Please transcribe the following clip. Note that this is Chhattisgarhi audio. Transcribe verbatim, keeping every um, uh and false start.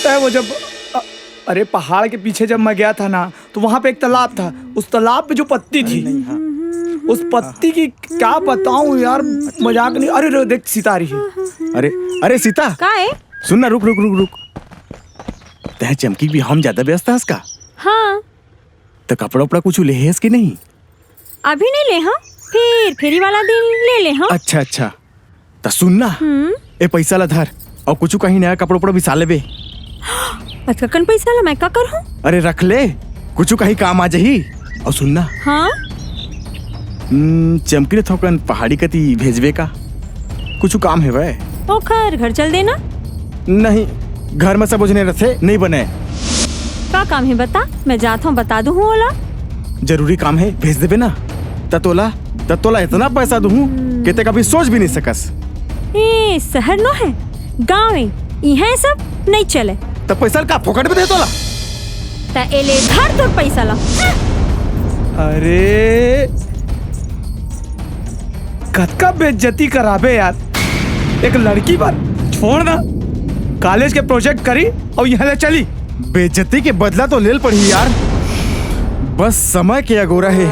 पता है, वो जब अ, अरे, पहाड़ के पीछे जब मैं गया था ना, तो वहां पे एक तालाब था। उस तालाब पे जो पत्ती थी, उस पत्ती की क्या बताऊं यार, मजाक नहीं। अरे रे, देख, सीता आ रही है। अरे, अरे सीता, का है? सुन ना, रुक रुक रुक रुक। तैं चमकी भी हम ज्यादा व्यस्त हस का? हाँ। तो कपड़ा उपड़ा कुछ ले हस कि नहीं? अभी नहीं ले हंव, फिर फेरी वाला दिन ले ले हंव। अच्छा अच्छा, त सुन ना, हम्म। ए पैसा ला धर, अउ कुछ कहीं नया कपड़ा उपड़ा बिसा लेबे। अतका कन पैसा ला मैं का करहूं? अरे रख ले, कुछ कहीं काम आ जाही। अउ सुन ना, हाँ। हम्म, चमकी ल थोकन पहाड़ी कती भेजबे का? कुछ काम हे वय? ओखर घर चल देना। नहीं, घर में सब झने रथे, नहीं बने। का काम हे बता, मैं जात हंव, बता दूहूं ओला। जरूरी काम हे, भेज देबे ना। त तोला, त तोला इतना पैसा दूहूं कि तैं कभी सोच भी नहीं सकस। ए, शहर नो हे, गांव हे, इहां सब नहीं चले। त पैसा का फोकट में दे तोला? त एले धर तोर पैसा ला। अरे, कतका बेइज्जती कराबे यार, एक लड़की बर। छोड़ ना, कॉलेज के प्रोजेक्ट करी अउ इहां ले चली। बेइज्जती के बदला तो लेल पड़ही यार, बस समय के अगोरा हे।